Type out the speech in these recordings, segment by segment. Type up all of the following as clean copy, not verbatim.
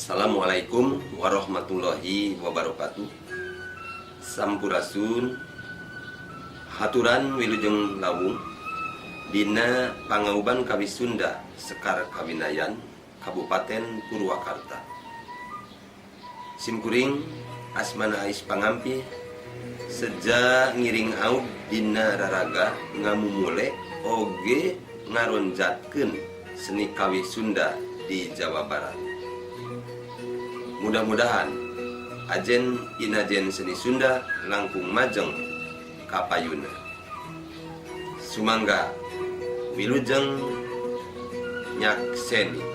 Assalamualaikum warahmatullahi wabarakatuh. Sampurasun. Haturan wilujeng lawung dina Pangauban Kawih Sunda Sekar Kawinayan, Kabupaten Purwakarta. Simkuring asmana Ais Pangampih, seja ngiring aub dina raraga ngamumule oge ngaronjatkeun seni kawih Sunda di Jawa Barat. Mudah-mudahan ajen inajen seni Sunda langkung majeng kapayuna. Sumangga wilujeng nyakseni.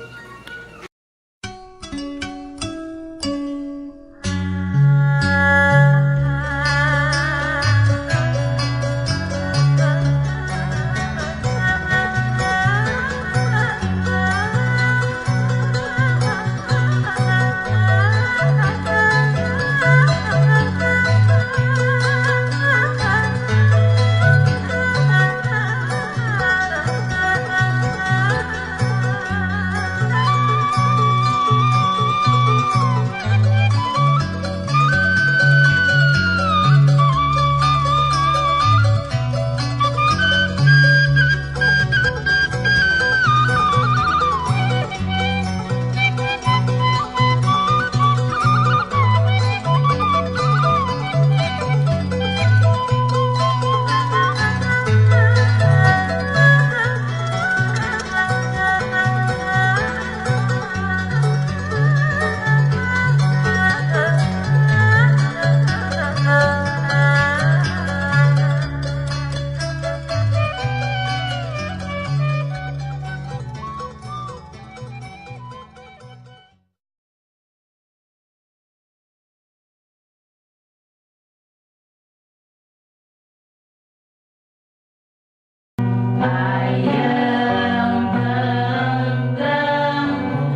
Ayem tentrem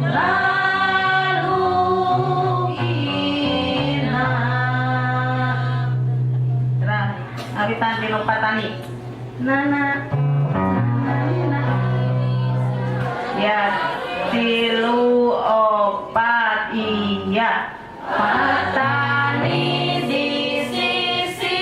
lalu ina. Terang, awitan tilu patani. Nana, nana, ya, tilu opat iya. Patani di sisi.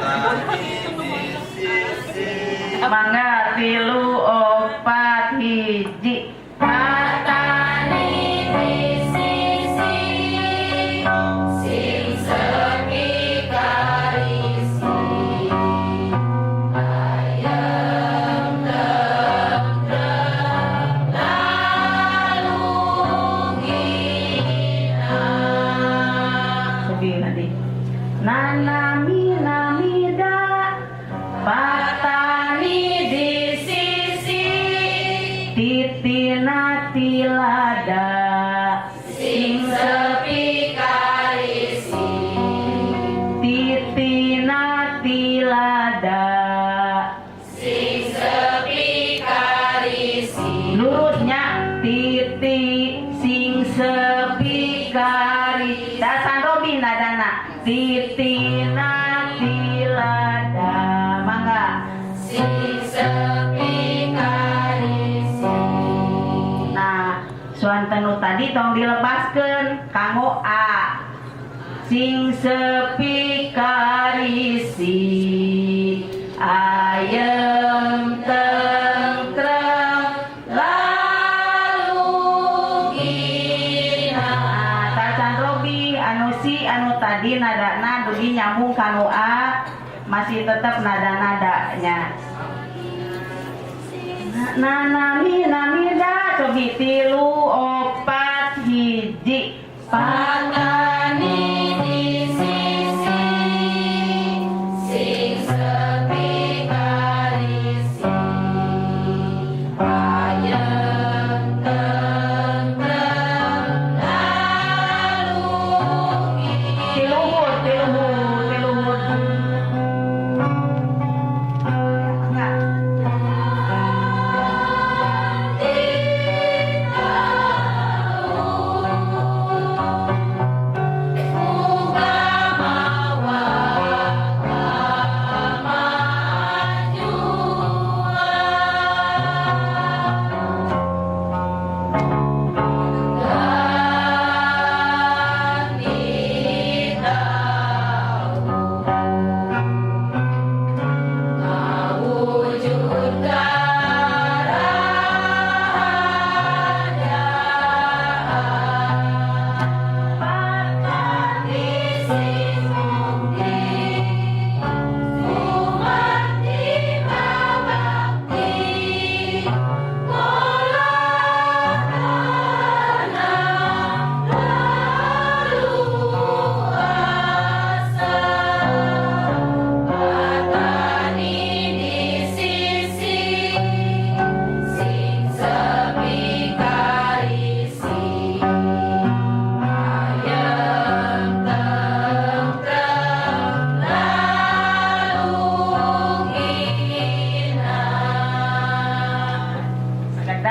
Patani di sisi. Mangga tilu opat hiji. Patani di sisi, sing sepi karisi. Ayem tentrem lalu gina. Sedih nanti. Nana mi nami da. Patani di sisi, titina tilada. Sing sepi karisi. Titina tilada. Sing sepi karisi. Lurusnya titi sing sepi kari. Dasan robi nadana. Titina tilada. Mangga. Sing sepi karisi. Nah, suanten nu tadi tong dilepaskeun kanggo A. Sing sepi karisi. Ayem tentrem lalu gina. Nah, tacan robi anu si anu tadi nadana dugi nyambung kanu A masih tetap nada-nadanya. Na nami nami da cobi tilu opat hiji. Patani di sisi, sing sepi karisi. Ayem tentrem lalu Tiluhur, tiluhur, tiluhur. Enggak. Gina.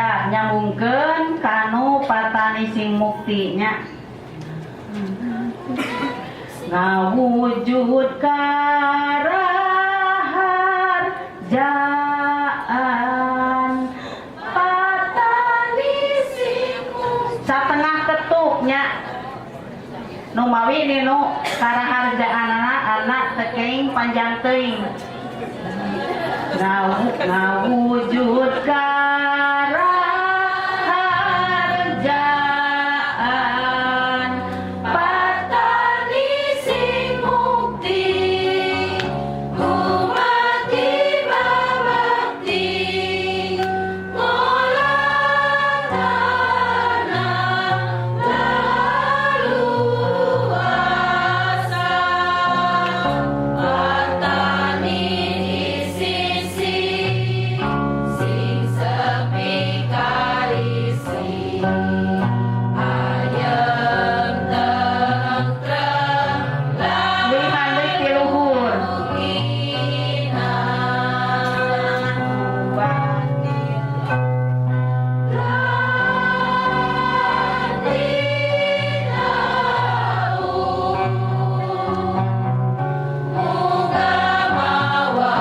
Siap, nyambungkeun kanu patani sing mukti nya. Ngawujud karaharjaan patani sing mukti. Satengah ketuknya nu mawi ni nu karaharjaanana anak tekeing panjang teuing. Ngawujud karaharjaan Patani sing mukti gumati babakti ngolah tanah leluasa. Patani di sisi sing sepi karisi ayem tentrem Leuwihan deui ti luhur. Lalukina. Muga mawa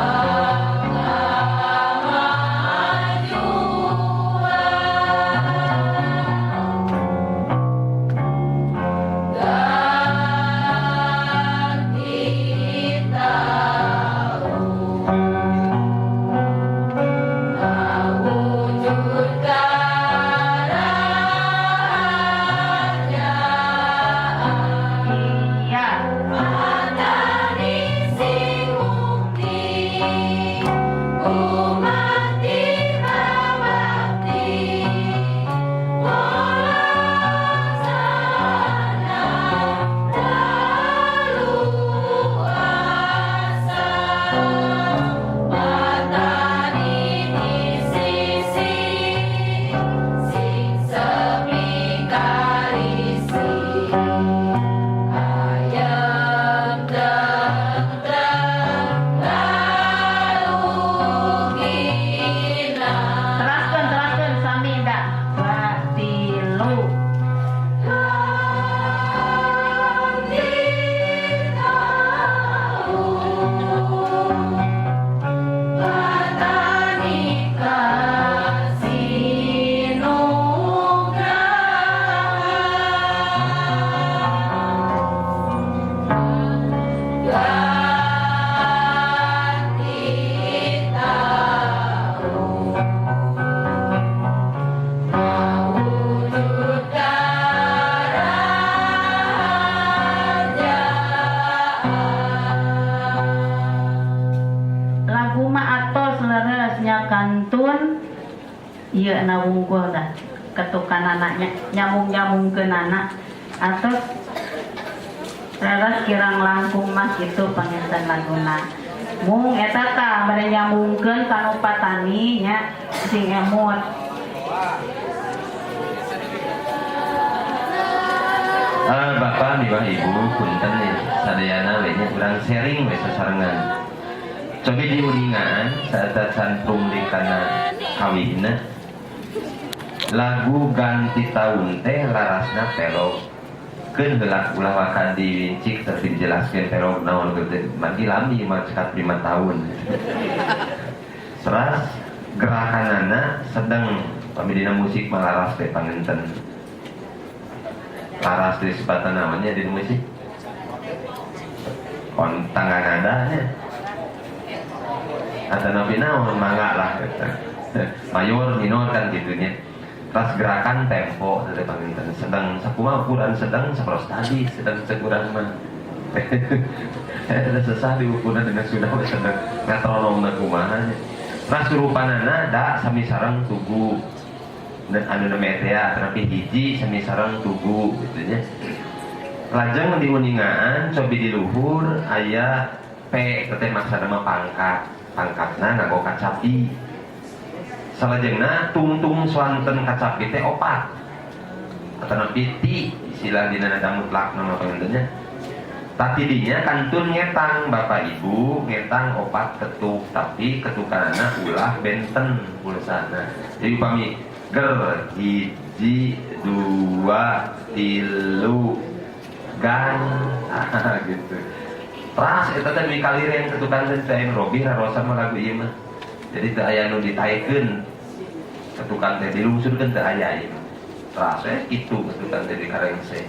kamajuan ganti taun ngawujud karaharjaan. Iya. Patani sing mukti gumati babakti ngolah tanah leluasa. Patani di sisi sing sepi karisi ayem tentrem lalukina. Teraskeun, teraskeun sami dah. Dua, tilu. Ganti taun patani kasinugrahan. Ganti taun ngawujud karaharjaan. Lagu mah atos leres nya kantun ieu na wungkul dah ketukan anaknya nyambung-nyambungkeun anak atos leres kirang langkung mah kitu panginten laguna. Mung eta tah bade nyambungkeun kanu patani nya sing emut. Bapak, miwah Ibu, punten nih, sadayana we nya urang sharing we sasarengan. Cobi diuningan saat can pumli kana kawihna. Lagu ganti tahun teh larasna pelog. Keun heula ulah waka diwincik tapi dijelaskeun pelog naon gitu. Mandi lami mah cekat 5 tahun. Seras gerakanana sedang pami dina musik mah laras teh panginten. Laras di sebatan namanya di musik. Kon tangga nadanya. Atau nabi naon mangga lah gitu. Mayor minor kan gitunya. Tas gerakan tempo dari panginten sedang sakumaha ukuran sedang saperos tadi sedang sekuran mah. Ada sesah di ukuran dengan sudah sedang metronom na kumaha nya. Tas rupanana da sami sareng tugu dan anu namanya teh tapi hiji sami sareng tugu gitu nya. Lajeng diuningaan cobi di luhur aya P teteh maksana mah pangkat. Pangkatna nganggo kacapi. Salajengna tungtung swanten kacapi teh opat. Atau ti istilah dina nada mutlak nama pangintennya. Tapi dinya kantun ngetang Bapak Ibu ngetang opat ketuk tapi ketukanana ulah benten pulsana. Jadi upami Ger hiji, dua, tilu, gan, gitu. Ras eta teh mikaliren ketukan teh teh Robi rarosan mah lagu ieu mah. Jadi teu aya nu ditaekeun. Ketukan teh dilungsurkeun teu aya ieu. Ras we kitu ketukan teh di karengse.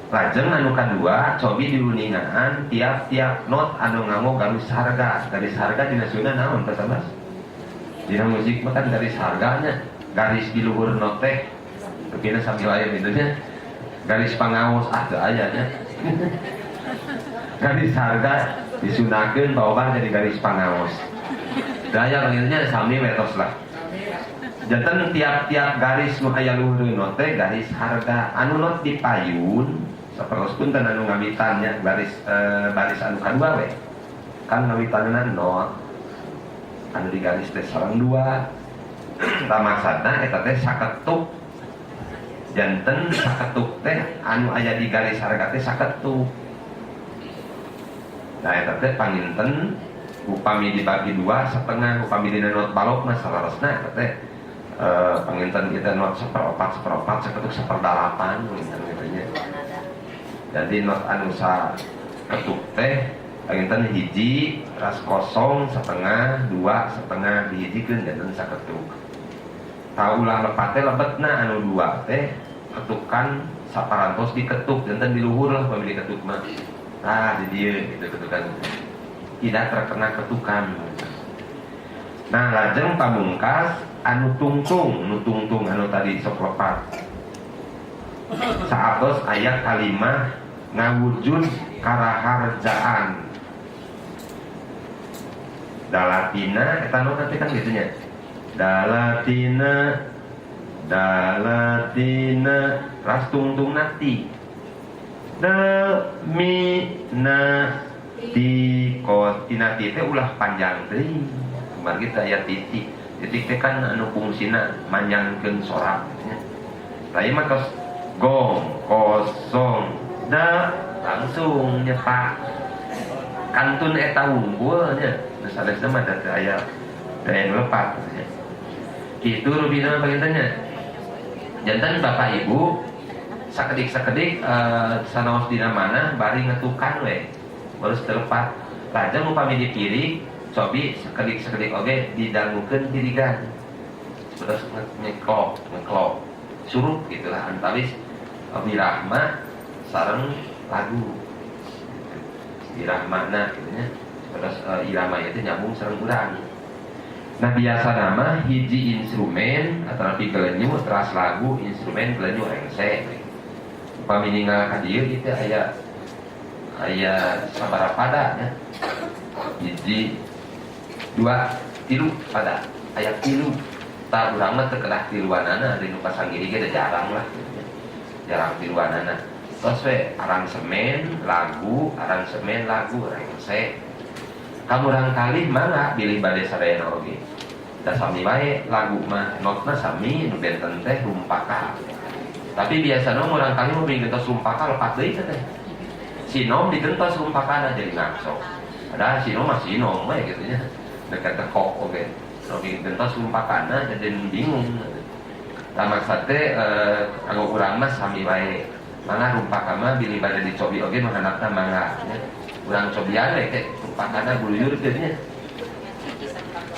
Lajeng anu kadua cobi diuningaan tiap-tiap not anu nganggo garis harga. Garis harga dina Sunda naon, Pak Sabas? Dina musik mah kan garis harganya, garis di luhur not teh. Rupina sami wae gitu nya. Garis pangaos ah teu aya nya. Garis harga disundakeun bawa jadi garis pangaos. Daya panggilnya sami we tos lah. Janten tiap-tiap garis nu aya luhur not teh garis harga, anu not di payun sapertos punten anu ngawitannya garis baris anu kadua we. Kan ngawitanna not anu di garis teh sareng dua. Tah, maksudna eta teh saketuk, janten saketuk teh anu aya di garis harga teh saketuk. Nah, eta teh panginten upami dibagi dua setengah, upami dina not balok mah saleresna eta teh panginten kita not seperempat seperempat, saketuk seperdalapan panginten gitu nya. Jadi not anu saketuk teh panginten hiji ras kosong setengah, dua setengah dihijikeun janten saketuk. Taulah lepate lebetna anu dua teh ketukan saparantos diketuk, janten di luhur lah pamili ketuk mah. Nah, di dieu gitu ketukan tidak terkena ketukan. Nah, lajeng pamungkas anu tungtung, nu tungtung anu tadi sok lepat saatos aya kalimah ngawujud karaharjaan dalatina eta nu nanti kan gitu nya, dalatina dalatina ras tungtung nati demi na ti kos tina ti teh ulah panjang teuing, kumargi teh aya titik. Titik teh kan anu fungsina manjangkeun sorak nya. Tah, mah tos gong kosong da langsung nyepak kantun eta wungkul nya. Nu sanesna mah da teu aya, teu aya nu lepat nya. Kitu rupina panginten nya. Janten Bapak Ibu sakedik-sakedik sanaos dina mana bari ngetukan we baru telepat. Lajeng upami dipirig cobi sakedik-sakedik oge didangukeun pirigan terus ngeklop ngeklop surup gitulah antawis wirahma sareng lagu gitu. Wirahmana gitu nya, terus irama itu nyambung sareng urang. Nah, biasa nama hiji instrumen atau gelenyu teras lagu, instrumen, gelenyu, rengse. Upami ningal ka dieu itu aya aya sabaraha pada nya? Hiji, dua, tilu pada, aya tilu. Tah, urang mah teu kedah tiluanana, di nu pasanggiri ge jarang lah gitu nya. Jarang tiluanana. Tos we aransemen lagu, aransemen lagu, rengse. Kamurang kalih mangga bilih bade sadayana oge. Da sami wae lagu mah, notna sami, nu benten teh rumpaka. Tapi biasana murang kali mah gentos rumpaka lepat deui teh. Sinom digentos rumpakana jadi ngakso. Padahal sinom mah sinom we gitu nya. Dekat tekok oge. Lebih gentos rumpakana jadi bingung. Tah, maksud teh kanggo urang mah sami wae. Mangga rumpaka mah bilih bade dicobi oge nu handapna mangga nya. Urang cobian we teh rumpakana guluyur teh nya.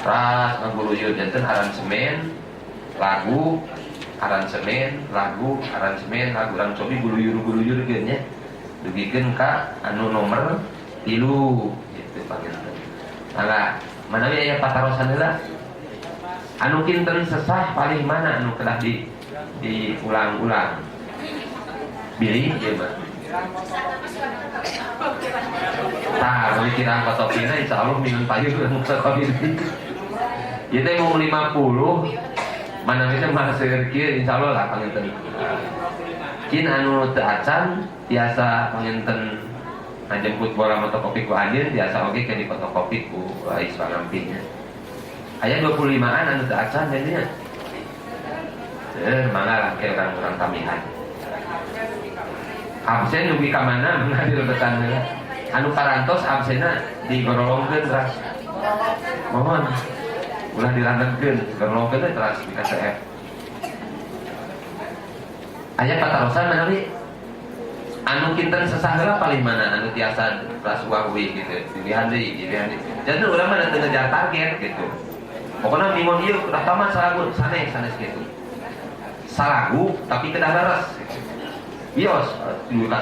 Ras ngaguluyur janten aransemen lagu, aransemen lagu, aransemen lagu, urang cobi guluyur-guluyur kieu nya. Dugikeun ka anu nomor 3 gitu panginten. Mangga manawi aya patarosan heula. Anu kinten sesah paling mana anu kedah di diulang-ulang. Bilih ieu mah. Tah, mun kirang kotopina insyaallah minggu payun kotopi. Ieu teh mau 50 manawi teh mah seueur kieu insyaallah lah panginten. Kin anu teu acan tiasa panginten ngajemput bola fotokopi ku anjeun, tiasa oge ke di fotokopi ku Ais Pangamping nya. Aya 25-an anu teu acan jadinya. Mangga lah ke urang-urang tamihan. Absen dugi ka mana mangga dilebetan heula. Anu parantos absenna digorolongkeun teras. Mohon ulah dirandengkeun, gorolongkeun teh teras di KCF. Aya patarosan manawi anu kinten sesah heula paling mana anu tiasa rasuah we gitu. Dilihan deui, dilihan deui. Jadi urang mah teu ngejar target gitu. Pokoknya minggon ieu udah tamat salagu sanes sanes gitu. Salagu tapi kedah leres. Bios,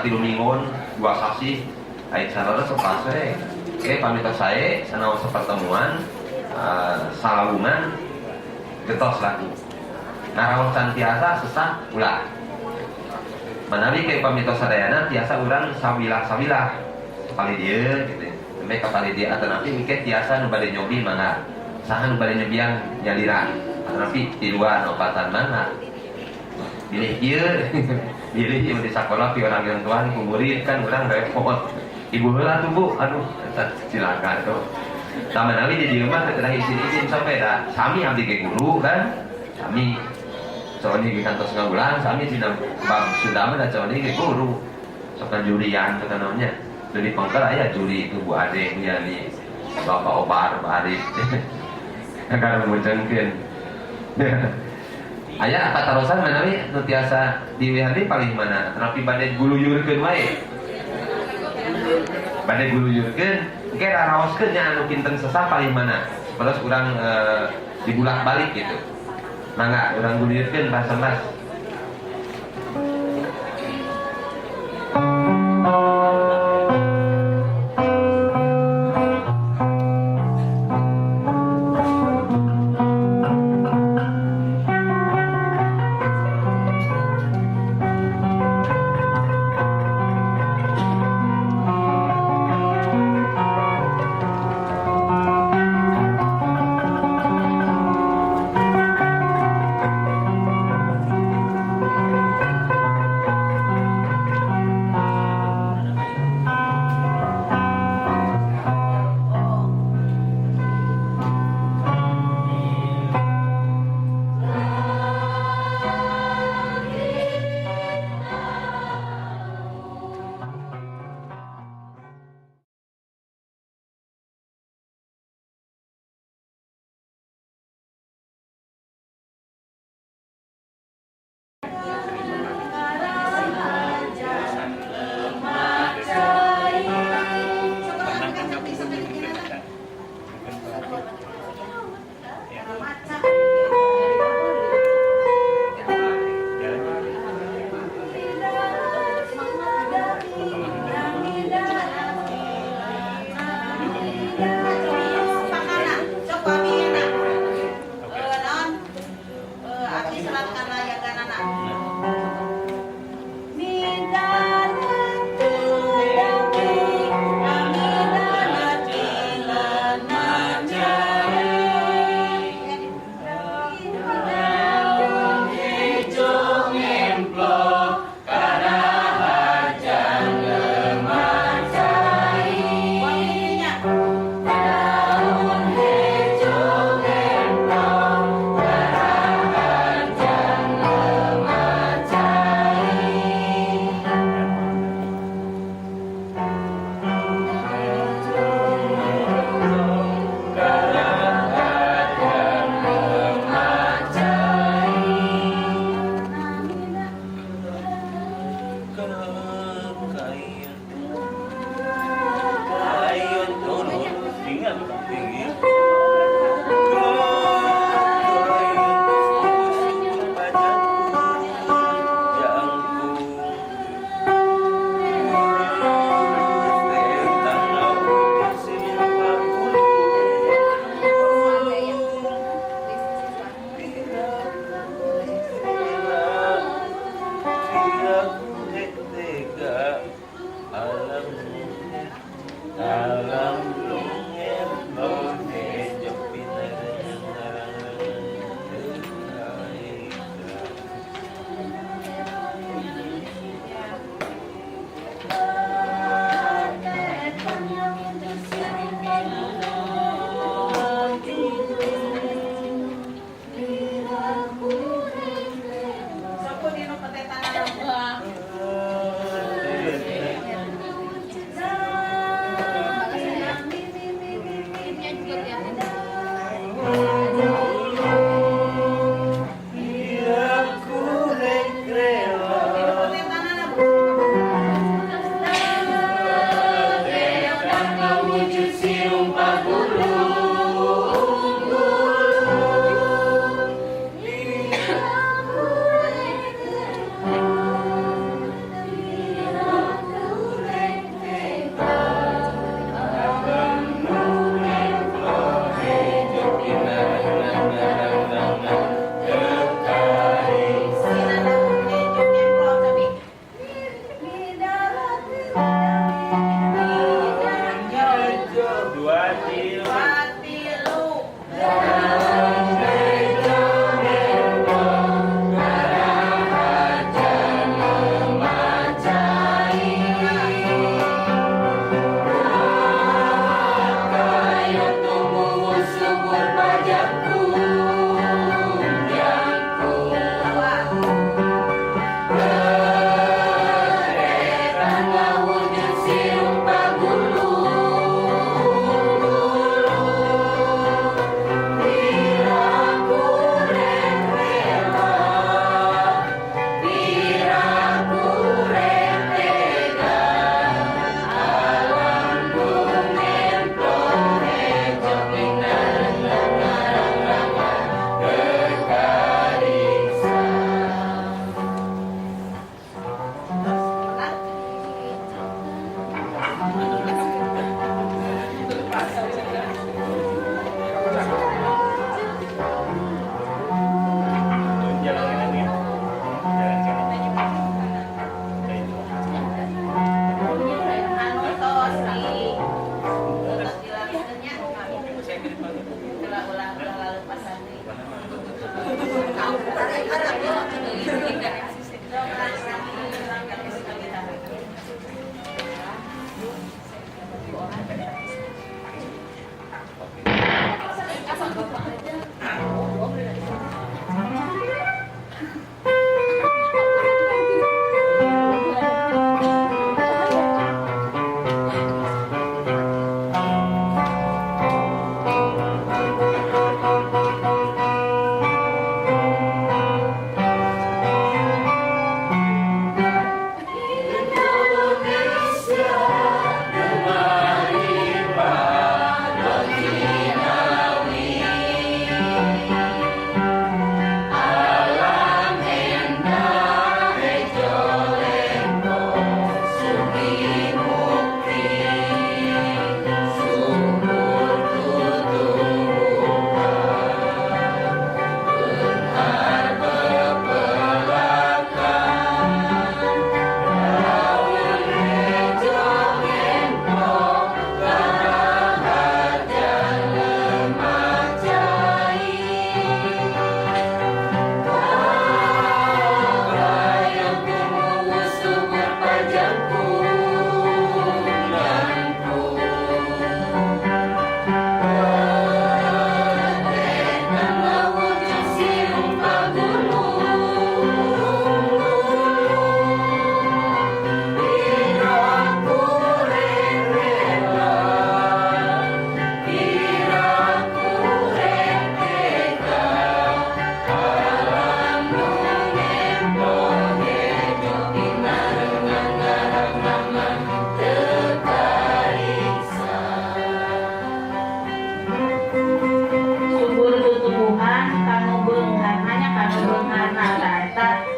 tilu minggon, dua sasih, aya saleres pas we. Oke, pamit sae sanaos pertemuan salawungan getos lagu. Ngaraos can tiasa sesah ulah. Manawi ke pamitos sadayana tiasa urang sawilah-sawilah sapali dieu gitu. Sampai ka pali dieu atanapi engke tiasa nu bade nyobi mangga. Saha nu bade nyobian nyalira. Atanapi tiluan opatan mangga. Bilih ieu, bilih ieu di sakola pi orang yang tuan ku murid kan urang repot. Ibu heula tuh Bu, aduh eta cilaka tuh. Tah manawi di dieu mah teu kedah izin-izin sampai da sami abdi ge guru kan. Sami soalnya di kantos ngawulang sami dina bab Sunda mah da soalnya ge guru. Sok jurian teh naonnya. Jadi pengker aya juri itu Bu Ade, Bu Yani, Bapak Obar, Pak Arif. Agar mujengkeun. Aya patarosan manawi nu tiasa diwehali paling mana? Tapi bade guluyurkeun wae. Bade guluyurkeun, engke raraoskeun nya anu kinten sesah paling mana? Terus urang dibulak-balik gitu. Mangga urang guluyurkeun Pak Sambas.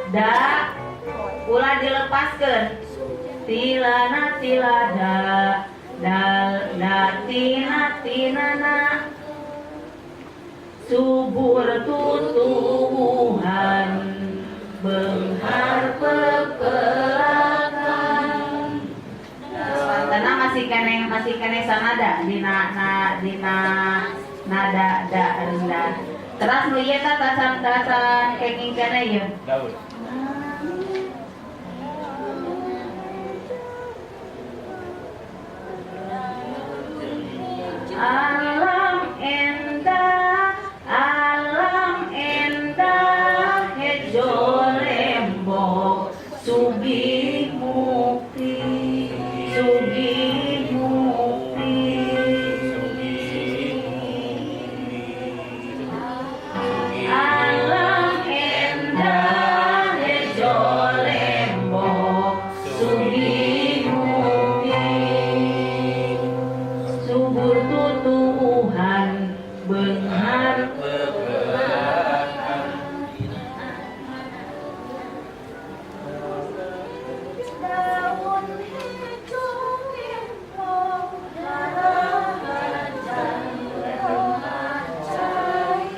Da ulah dilepaskeun. Tilana tilada dal datina tinana subur tutuwuhan beunghar pepelakan. Karena masih keneh sanada dina na, dina nada da rendah. Terus nu ieu tah tasan tasan kenging keneh ieu. Daun. Alam endah, alam endah, hejo lembok, sugih mukti, sugih mukti. Alam endah, hejo lembok, sugih mukti. Subur tutuwuhan beunghar Daun hijau lempong darahajan cai.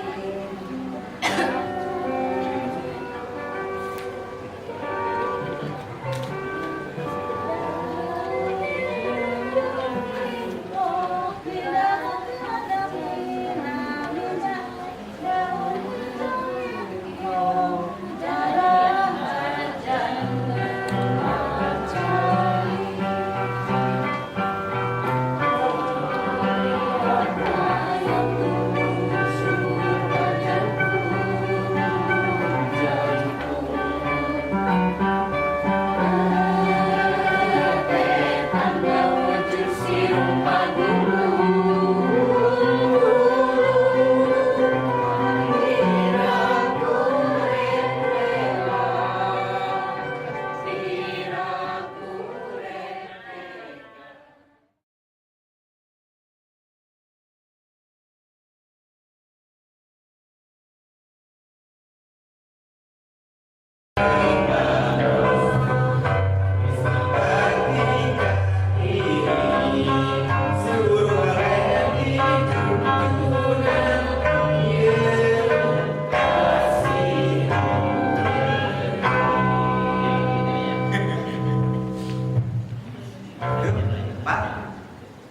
Pak,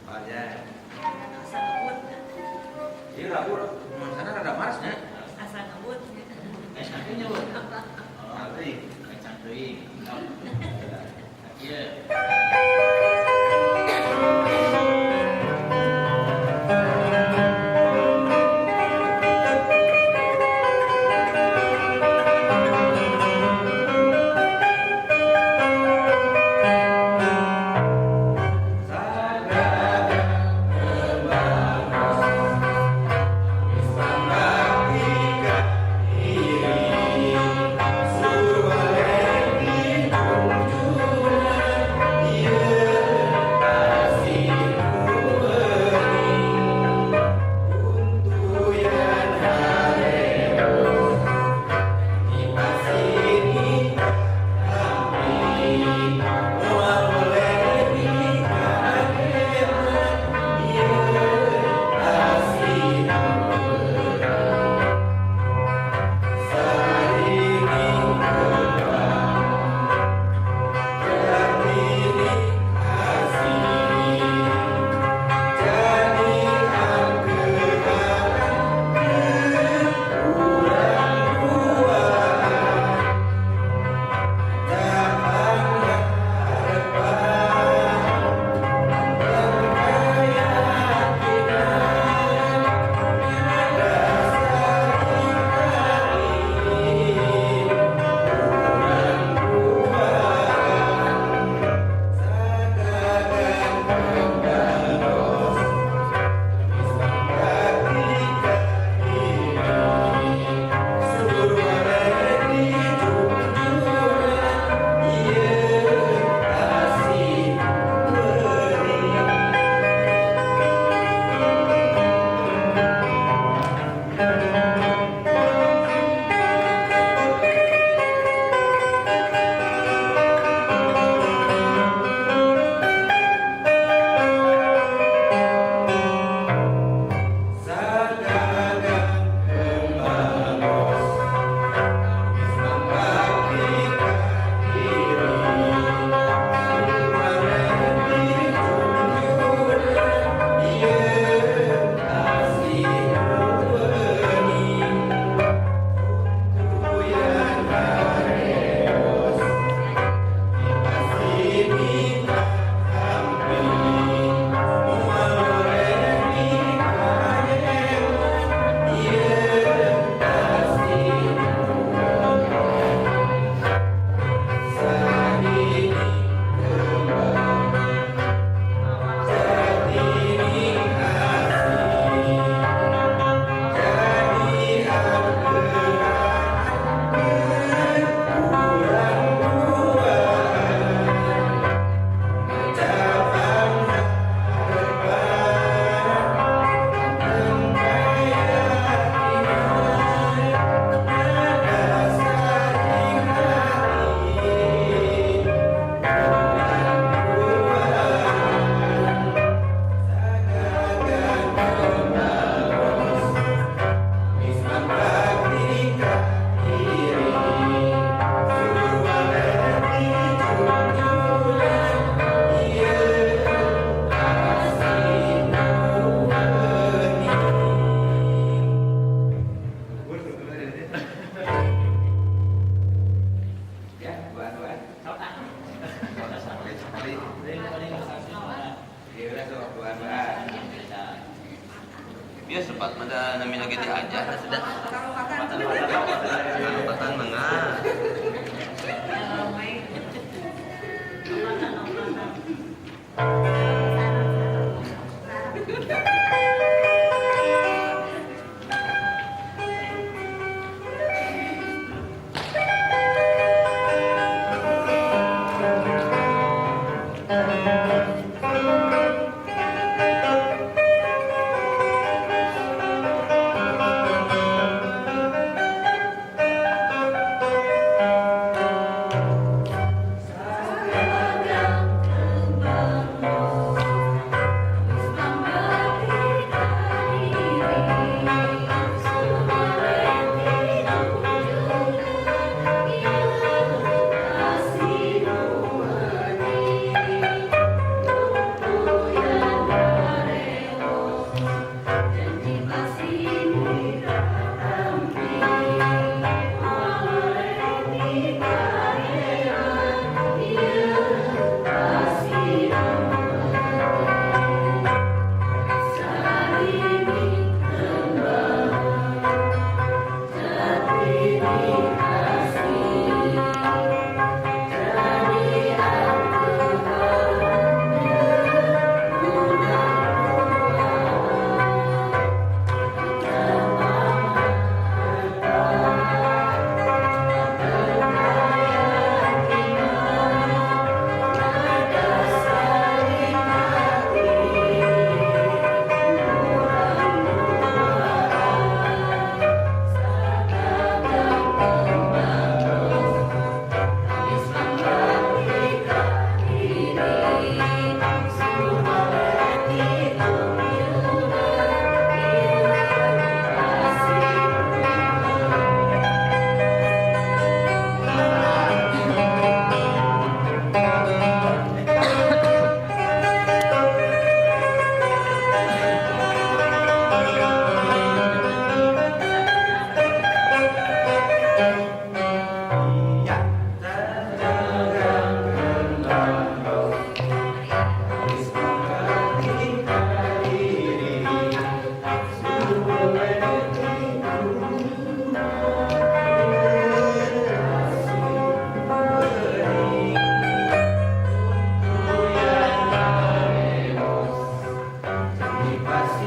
Pak aja. Iya, ragu, sana rada marsnya. Asa ngebut. Eh, nya, Bu. Oh, teuing. Kacang teuing. Iya. Opat mah da nami lagi diajar da sudah. Opatan mangga. Was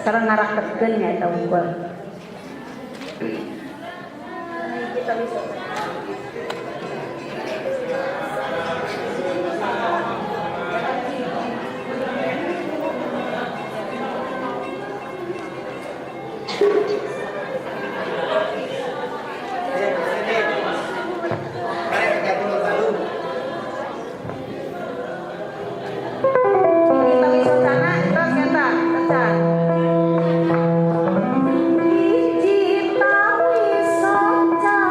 Sareng ngaraketkeun nya eta wungkul. Kita bisa. Kita wisatana terus eta, tecan. Hiji tawi soca.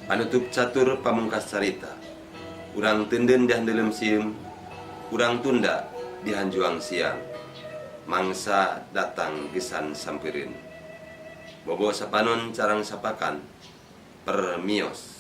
Panutup catur pamungkas carita. Urang teundeun di handeuleum sieum, urang tunda di hanjuang siang. Mangsa datang gesan sampereun. Bobo sapanon carang sapakan, permios.